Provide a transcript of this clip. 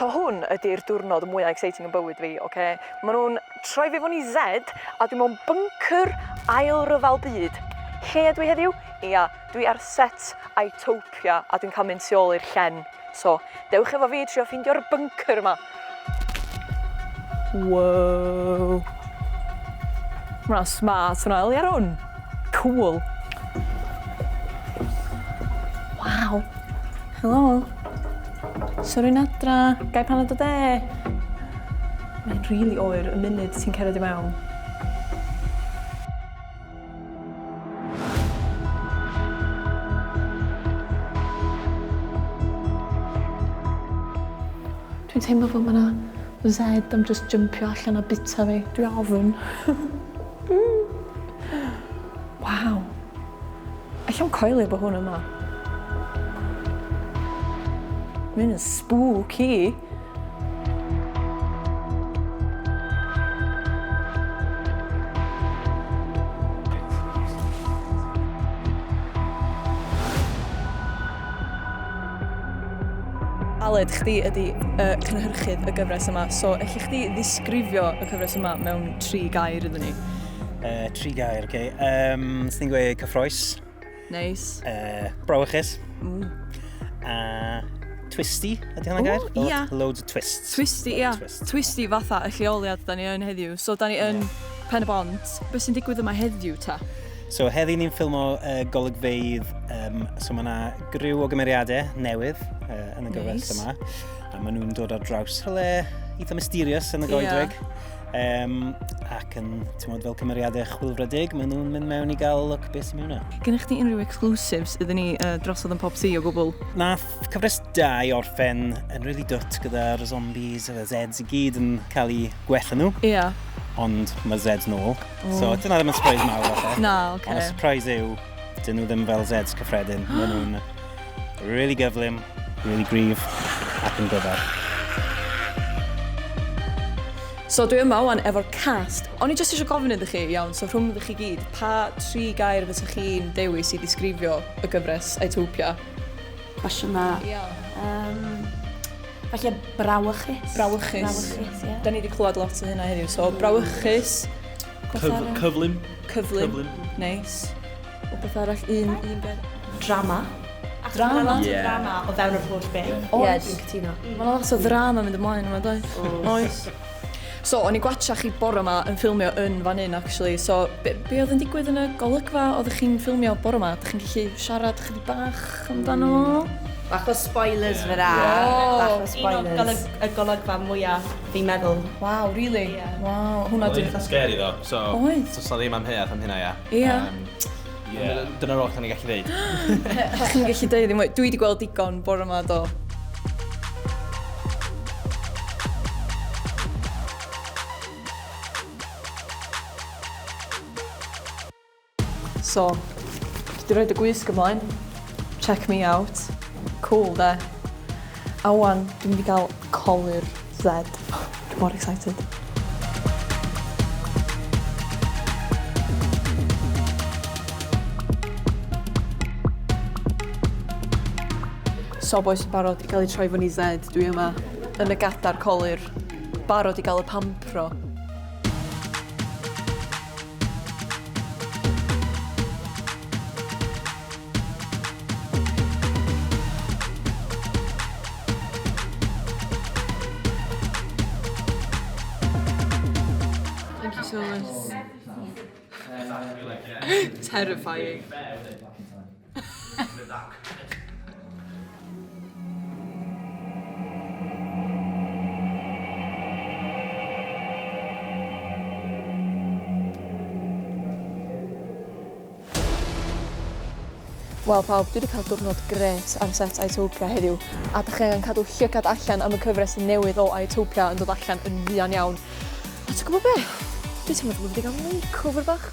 So hwn ydy'r diwrnod mwya exciting yn bywyd fi, oce? Ma' nhw'n troi fi fewn i Zed a dwi mewn bunker ail ryfel byd. Lle ydw i heddiw? Ia, dwi ar set Itopia a dwi'n cael mynd tu ôl i'r llen. So, dewch efo fi i trio ffeindio'r bunker yma. Wow. Ma' hwnna'n smart hwnna. Yli ar hwn. Cool. Waw. Helo. So rwy'n adra. Gai panad o de? Mae'n rili oer y munud ti'n cered i mewn. Dwi'n teimlo fel ma' 'na Zed am jyst jympio allan a bita fi. Dwi ofn. Waw. Ella'm coelio bo' hwn yma. Ma' hyn yn spooky. Aled, chdi ydi y cynhyrchydd y gyfres yma, so elli chdi ddisgrifio y cyfres yma mewn tri gair iddyn ni? Tri gair, oce. Okay. Swn i'n gweud cyffroes. Neis. Brawychus. A twisty, ydy hwnna'n gair? Ww, ia. Loads of twists. Twisty, ia. Twisty fatha y lleoliad da ni yn heddiw. So, da ni yn yeah. Pen y Bont. Be sy'n digwydd yma heddiw ta? So, heddi ni'n ffilmo golygfeydd, so mae yna griw o gymeriadau newydd yn y gyfres nice. yma. A maen nhw'n dod ar draws rhywle eitha mysterious yn y goedwig. Yeah. Ac yn, ti'n modd, fel cymeriadau chwilfrydig, maen nhw'n mynd mewn i gael look beth sy'n mewn yna. Gennych chdi unrhyw exclusives iddyn ni drosodd yn Pop Tea o gwbl? Nath cyfres 2 orffen yn really dwt gyda'r zombies a'r Zeds i gyd yn cael eu gwella nhw. Ia. Yeah. Ond mae Zeds nôl. Oh. So dyna ddim yn surprise mawr falle. Na, oce. Okay. Ond y surprise yw, dyn nhw ddim fel Zeds cyffredin. Maen nhw'n really gyflym, really gryf ac yn glyfar. So dwi yma wan efo'r cast. O'n i jyst eisiau gofyn iddo chi, iawn, so rhwng chi gyd, pa tri gair fysa chi'n dewis i ddisgrifio y gyfres Itopia? Cwestiwn dda. Ia. Falle brawychus. Brawychus. Brawychus, ie. Da ni wedi clywed lot o hynna heddiw, so brawychus. Cyflym. Cyflym. Cyflym. Neis. Wbeth arall, un, un gair. Drama. Drama? Mae lot o Ie. drama o fewn yr holl beth. Oes. Ie, dwi'n cytuno. Mae 'na lot o ddrama mynd ymlaen yma, does? Oes. So, o'n i'n gwatcha chi bore yma yn ffilmio yn fan hyn, actually. So, be, be oedd yn digwydd yn y golygfa oeddech chi'n ffilmio bore yma? Dych chi'n gallu siarad chydig bach amdano fo? Bach o spoilers fyna. Oh. Bach o Un o'r spoilers. golyg y golygfa mwyaf, fi'n meddwl. Waw, really? Ie. Waw, hwnna Oedd dwi... eitha scary ddo, so... Oedd. So, sa ddim amheuaeth am hynna, ia. Ia. Yeah. Dyna'r oll da ni'n gallu ddeud. Chi'n gallu deud ddim mwy. Dwi wedi gweld digon bore yma, do. So, dwi wedi rhoid y gwisg ymlaen. Check me out. Cool, de? A wan, dwi'n mynd i gael colur Z. Dwi mor excited. So bois yn barod i gael eu troi fyny Z, dwi yma yn y gadar colur, barod i gael y pampro. Thank you so much. Terrifying. Wel pawb, dwi wedi cael diwrnod grêt ar set Itopia heddiw, a dych chi angen cadw llygad allan am y cyfres newydd o Itopia yn dod allan yn fuan iawn. A ti'n gwybod be? Dwi'n teimlo fel bod fi wedi cael makeover bach.